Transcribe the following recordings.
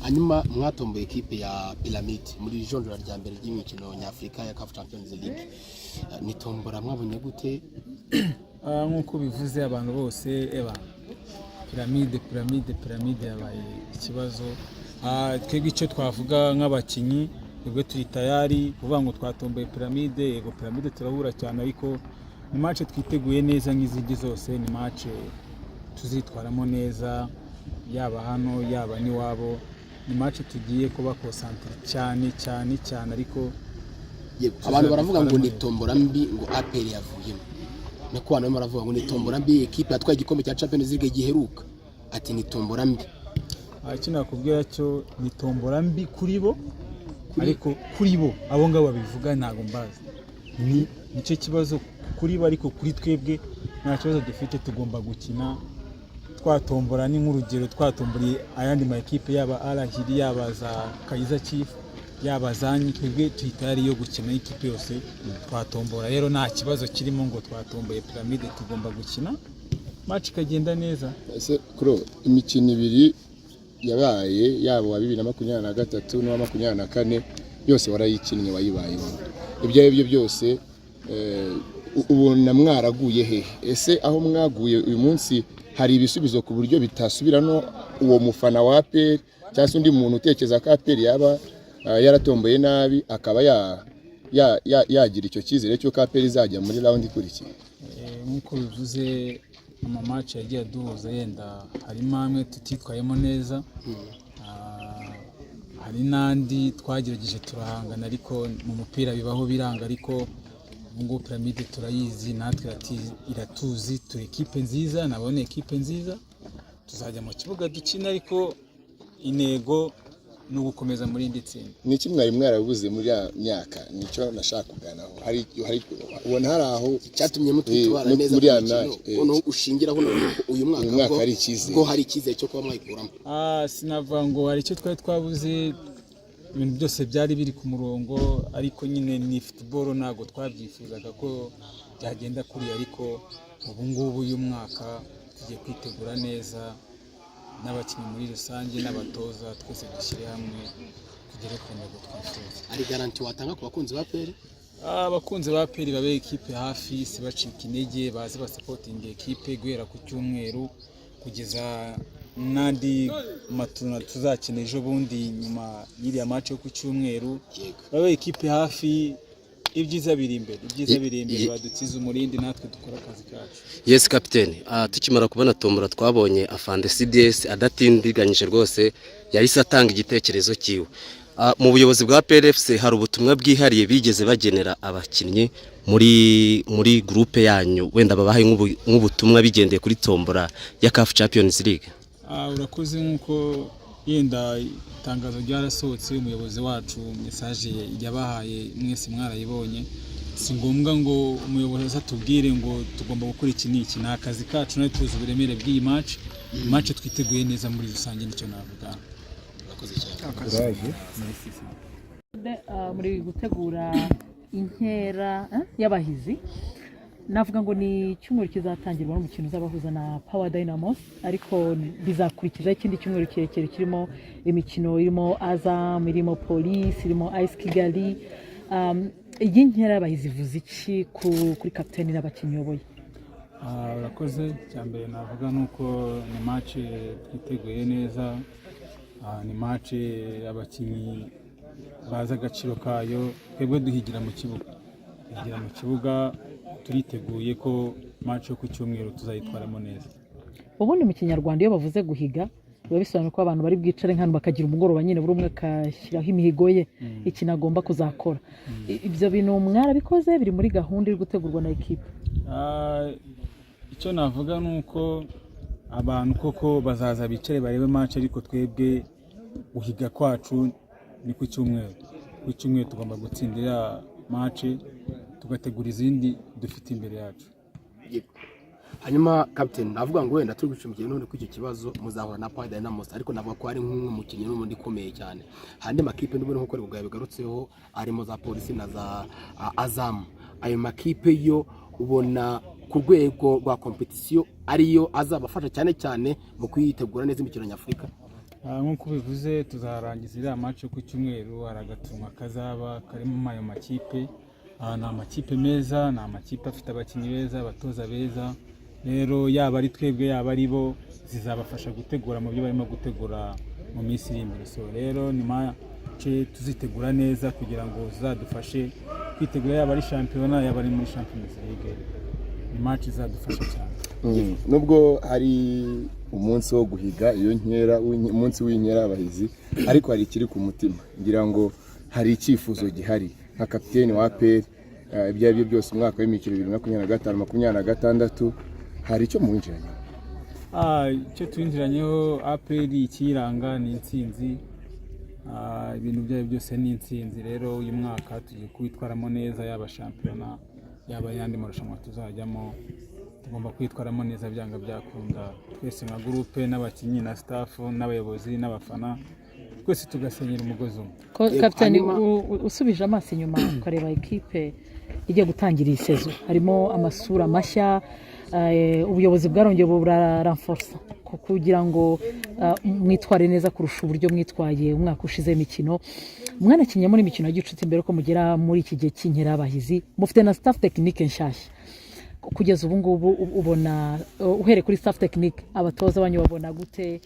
Hanyuma mwatomboye ekipe ya Pyramide muri jonjora rya mbere ry'imikino nyafurika ya CAF Champions League. Ni tombora mwabonye gute? Nk'uko bivuze, abantu bose eba Pyramide, Pyramide, Pyramide yabaye ikibazo. Twebwe icyo twavuga nk'abakinnyi, twebwe turi tayari kuvuga ngo twatomboye Pyramide. Yego, Pyramide turahura cyane, ariko ni match twiteguye neza nk'izindi zose. Ni match tuzitwaramo neza, yaba hano, yaba n'iwabo. Ni match tugiye kuba concentré cyane cyane cyane, ariko Yego, abantu baravuga ngo ni tombora mbi, ngo APR yavuyemo. Niko abantu barimo baravuga ngo ni tombora mbi, ekipe yatwaye igikombe cya Champions League giheruka, ati ni tombora mbi. Icyo nakubwira cyo, ni tombora mbi kuri bo, ariko kuri bo abo ngabo babivuga ntabwo mbazi, ni nicyo kibazo kuri bo, ariko kuri twebwe nta kibazo dufite. Tugomba gukina. Twatombora, ni nk'urugero, twatomboriye ayandi ma ekipe, yaba Al Ahly, yaba za Kaizer Chiefs, yaba zanyi, twebwe turi tayari yo gukina ikipe yose twatombora. Rero nta kibazo kirimo ngo twatomboye Pyramide, tugomba gukina match ikagenda neza. Ese kuro imikino ibiri yabaye, yaba uwa 2023 n'uwa 24, yose warayikinnye, wayibayeho, ibyo ari byo byose ubona mwaraguye hehe? Ese aho mwaguye uyu munsi hari ibisubizo ku buryo bitasubira, no uwo mufana wa APR cyangwa se undi muntu utekereza ko APR yaba yaratomboye nabi akaba yagira icyo cyizere cy'uko APR izajya muri round ikurikiye? Nk'uko bivuze, ama match yagiye aduhuza, yenda harimo amwe tutitwayemo neza. Hari n'andi twagerageje turahangana, ariko mu mupira bibaho biranga. Ariko ubu ngubu Pyramide turayizi, natwe iratuzi, turi ekipe nziza, nabone ekipe nziza. Tuzajya mu kibuga dukina, ariko intego ni ugukomeza muri indi tsinda. Ni iki mwari mwarabuze muri ya myaka? Nicyo nashaka kuganaho. Hari ubona hari aho cyatumye mutitwara neza muri ku ya mikino, match, noneho ushingiraho noneho ko uyu mwaka uyu mwaka bwo hari icyizere. Bwo hari icyizere cyo kuba mwayikuramo. Sinavuga ngo hari icyo twari twabuze, ibintu byose byari biri ku murongo, ariko nyine ni football, ntabwo twabyifuzaga ko byagenda kuriya, ariko ubu ngubu uyu mwaka tugiye kwitegura neza n'abakinnyi muri rusange n'abatoza, twese dushyire hamwe tugere ku ntego twifuza. Hari garantie watanga ku bakunzi ba APR? Abakunzi ba APR babe ekipe hafi, si bacika intege, baze basapotinga ekipe guhera ku cyumweru kugeza n'andi matuna tuzakina ejo bundi nyuma y'iriya match yo ku cyumweru. Babe ekipe hafi, ibyiza biri imbere, ibyiza biri imbere. Badutize umurindi, natwe dukora akazi kacu. Yes kapiteni, tukimara kubona tombora twabonye afande CDS adatindiganyije rwose, yahise atanga igitekerezo cyiwe. Mu buyobozi bwa APR FC hari ubutumwa bwihariye bigeze bagenera abakinnyi muri groupe yanyu, wenda babahaye nk'ubutumwa bigendeye kuri tombora ya CAF Champions League? Urakoze. nk'uko yenda itangazo ryarasohotse, umuyobozi wacu message yabahaye mwese mwarayibonye. Si ngombwa ngo umuyobozi aze atubwire ngo tugomba gukora iki n'iki, ni akazi kacu, nawe tuzi uburemere bw'iyi match. Match twiteguye neza muri rusange, nicyo navuga. Urakoze cyane. Muri gutegura inkera y'abahizi, navuga ngo ni icyumweru kizatangirwa n'umukino uzabahuza na Power Dynamos, ariko bizakurikizaho ikindi cyumweru kirekire kirimo imikino irimo Azam, irimo Police, irimo AS Kigali. Iyi nkera y'abahizi ivuze iki kuri kapiteni n'abakinnyi uyoboye? Urakoze. Icya mbere navuga ni uko ni match twiteguye neza. Ni match abakinnyi bazi agaciro kayo. Twebwe duhigira mu kibuga, duhigira mu kibuga, turiteguye ko match yo ku cyumweru tuzayitwaramo neza. Ubundi mu Kinyarwanda iyo bavuze guhiga, biba bisobanuye ko abantu bari bwicare nk'ahantu bakagira umugoroba nyine, buri umwe akashyiraho imihigo ye, ikintu agomba kuzakora. Ibyo bintu mwarabikoze? Biri muri gahunda iri gutegurwa na ekipe? Icyo navuga ni uko abantu koko bazaza bicare barebe match, ariko twebwe guhiga kwacu ni ku cyumweru. Ku cyumweru tugomba gutsindira match, tugategura izindi dufite imbere yacu. Yego. Hanyuma captain, navuga ngo wenda turi gucumbikiye none kuri icyo kibazo, muzahura na Power Dynamos, ariko navuga ko ari nk'umwe mukinnyi n'ubundi ukomeye cyane. Hari andi makipe n'ubundi nk'uko Rugaya bigarutseho, arimo za Polisi na za Azam. Ayo makipe yo ubona ku rwego rwa competition ariyo azabafasha cyane cyane mu kwitegura neza imikino nyafurika? Nk'uko ubivuze, tuzarangiza iriya match ku cyumweru. Hari agatunga kazaba karimo ayo makipe. Ni amakipe meza, ni amakipe afite abakinnyi beza, abatoza beza. Rero yaba ari twebwe, yaba ari bo, zizabafasha gutegura mu byo barimo gutegura mu minsi iri imbere. So rero ni match tuzitegura neza kugira ngo zizadufashe kwitegura, yaba ari shampiyona, yaba ari muri Champions League. Ni match izadufasha cyane. Nubwo hari umunsi wo guhiga iyo nkera, umunsi w'inkera abahizi, ariko hari ikiri ku mutima. Ngira ngo hari icyifuzo gihari nka kapiteni wa APR, ibyo ari byo byose umwaka w'imikino 2025 26 hari icyo muwinjiranye? Icyo twinjiranyeho, APR ikiyiranga ni intsinzi. Ibintu byayo byose ni intsinzi. Rero uyu mwaka tugiye kuwitwaramo neza, yaba shampiyona, yaba ayandi marushanwa tuzajyamo, tugomba kwitwaramo neza byanga byakunda, twese nka groupe n'abakinnyi na staff n'abayobozi n'abafana, twese tugasenyera umugozi umwe. Kapitani, usubije amaso inyuma ukareba ekipe igiye gutangira iyi saison, harimo amasura mashya, ubuyobozi bwarongeye buraranforsa kugira ngo mwitware neza kurusha uburyo mwitwaye umwaka ushize. Imikino mwanakinnye muri imikino ya gicuti mbere ko mugera muri iki gihe cy'inkerabahizi, mufite na staff technique nshyashya. Kugeza ubu ngubu ubona, uhereye kuri staff technique, abatoza banyu babona gute,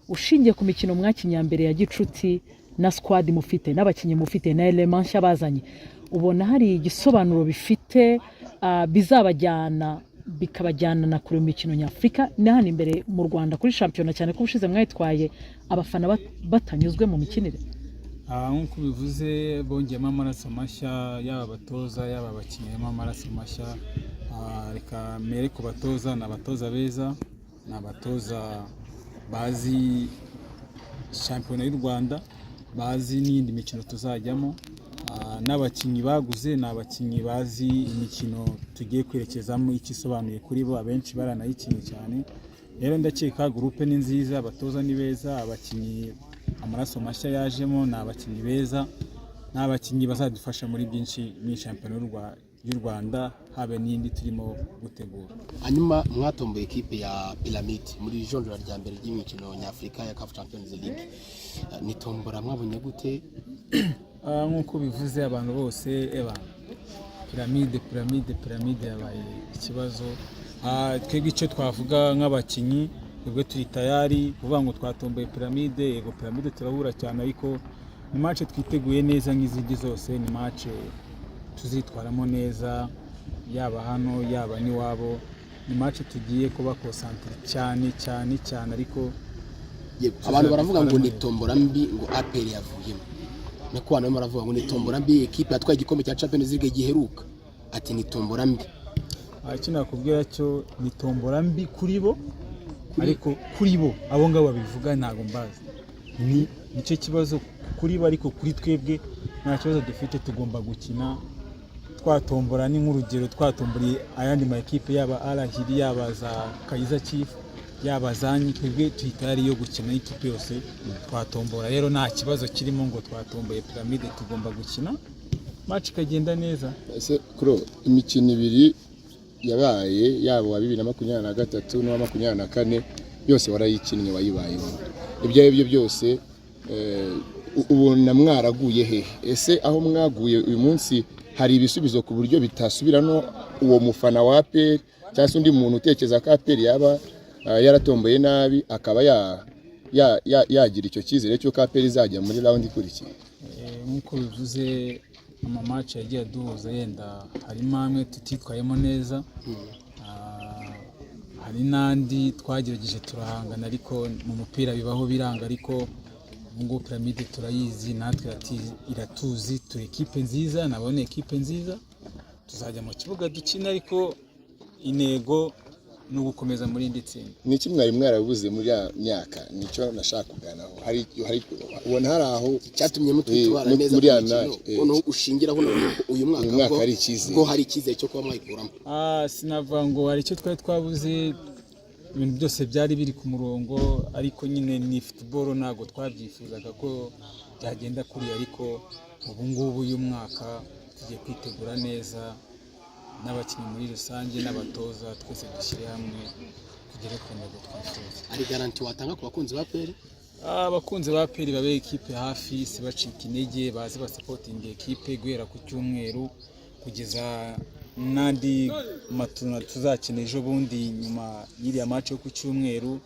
ushingiye ku mikino mwakinnye ya mbere ya gicuti na squad mufite n'abakinnyi mufite na element nshya bazanye, ubona hari igisobanuro bifite, bizabajyana bikabajyana na kure mu mikino nyafurika na hano imbere mu Rwanda kuri shampiyona, cyane ko ubushize mwayitwaye abafana batanyuzwe mu mikinire? Nk'uko ubivuze, bongeyemo amaraso mashya, yaba abatoza, yaba abakinnyi, harimo amaraso mashya. Reka mere ku batoza. Ni abatoza beza, ni abatoza bazi shampiyona y'u Rwanda, bazi n'iyindi mikino tuzajyamo. N'abakinnyi baguze ni abakinnyi bazi imikino tugiye kwerekezamo icyo isobanuye kuri bo, abenshi baranayikinnye cyane. Rero ndakeka groupe ni nziza, abatoza ni beza, abakinnyi, amaraso mashya yajemo ni abakinnyi beza, ni abakinnyi bazadufasha muri byinshi muri shampiyona y'u Rwanda, habe n'indi turimo gutegura. Hanyuma mwatomboye ekipe ya Pyramide muri jonjora rya mbere ry'imikino nyafurika ya CAF Champions League. Ni tombora mwabonye gute? Nk'uko bivuze, abantu bose eba Pyramide, Pyramide, Pyramide yabaye ikibazo. Twebwe icyo twavuga nk'abakinnyi, twebwe turi tayari kuvuga ngo twatomboye Pyramide. Yego, Pyramide turahura cyane, ariko ni match twiteguye neza nk'izindi zose. Ni match tuzitwaramo neza, yaba hano, yaba n'iwabo. Ni match tugiye kuba concentré cyane cyane cyane, ariko Yego, abantu baravuga ngo ni tombora mbi, ngo APR yavuyemo. Niko abantu barimo baravuga ngo ni tombora mbi, ekipe yatwaye igikombe cya Champions League giheruka, ati ni tombora mbi. Icyo nakubwira cyo, ni tombora mbi kuri bo, ariko kuri bo abo ngabo babivuga ntabwo mbazi. Ni nicyo kibazo kuri bo, ariko kuri twebwe nta kibazo dufite. Tugomba gukina. Twatombora, ni nk'urugero, twatomboriye ayandi ma ekipe, yaba Al Ahly, yaba za Kaizer Chiefs, yaba zanyi, twebwe turi tayari yo gukina n'ikipe yose twatombora. Rero nta kibazo kirimo ngo twatomboye Pyramide, tugomba gukina match ikagenda neza. Ese kuro imikino ibiri yabaye, yaba uwa 2023 n'uwa 24, yose warayikinnye, wayibayemo, ibyo ari byo byose ubona mwaraguye hehe? Ese aho mwaguye uyu munsi hari ibisubizo ku buryo bitasubira, no uwo mufana wa APR cyangwa se undi muntu utekereza ko APR yaba yaratomboye nabi akaba yagira icyo cyizere cy'uko APR izajya muri round ikurikiye? Nk'uko bivuze, ama match yagiye aduhuza, yenda harimo amwe tutitwayemo neza. Hari n'andi twagerageje turahangana, ariko mu mupira bibaho biranga. Ariko ubu ngubu Pyramide turayizi, natwe iratuzi, turi ekipe nziza, nabo ni ekipe nziza. Tuzajya mu kibuga dukina, ariko intego ni ugukomeza muri indi tsinda. Ni iki mwari mwarabuze muri ya myaka? Nicyo nashaka kuganaho. Hari ubona hari aho cyatumye mutwitwara neza muri mu ya mikino, match, noneho ushingiraho noneho ko uyu mwaka Uyu mwaka bwo- hari icyizere. bwo hari icyizere cyo kuba mwayikuramo. Sinavuga ngo hari icyo twari twabuze, ibintu byose byari biri ku murongo, ariko nyine ni football, ntabwo twabyifuzaga ko byagenda kuriya. Ariko ubu ngubu uyu mwaka tugiye kwitegura neza n'abakinnyi muri rusange n'abatoza, twese dushyire hamwe tugere ku ntego twifuza. Hari garantie watanga ku bakunzi ba APR? Abakunzi ba APR babe ekipe hafi, si bacika intege, baze basapotinga ekipe guhera ku cyumweru kugeza n'andi matuna tuzakina ejo bundi nyuma y'iriya match yo ku cyumweru.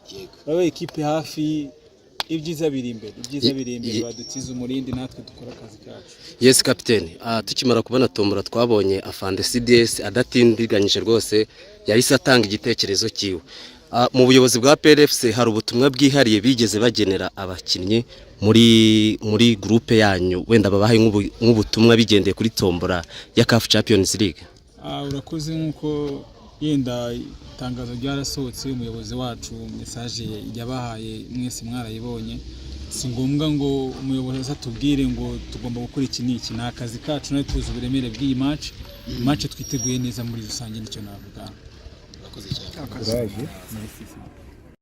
Babe ekipe hafi, ibyiza biri imbere, ibyiza biri imbere. Badutize umurindi, natwe dukora akazi kacu. Yes, kapiteni, tukimara kubona tombora twabonye afande CDS adatindiganyije rwose yahise atanga igitekerezo cyiwe. Mu buyobozi bwa PRFC hari ubutumwa bwihariye bigeze bagenera abakinnyi muri groupe yanyu, wenda babahaye nk'ubutumwa bigendeye kuri tombora ya CAF Champions League? Urakoze. nk'uko yenda itangazo ryarasohotse, umuyobozi wacu message yabahaye mwese mwarayibonye. Si ngombwa ngo umuyobozi aze atubwire ngo tugomba gukora iki n'iki, ni akazi kacu. Nawe tuzi uburemere bw'iyi match twiteguye neza muri rusange, nicyo navuga. Urakoze cyane. Courage.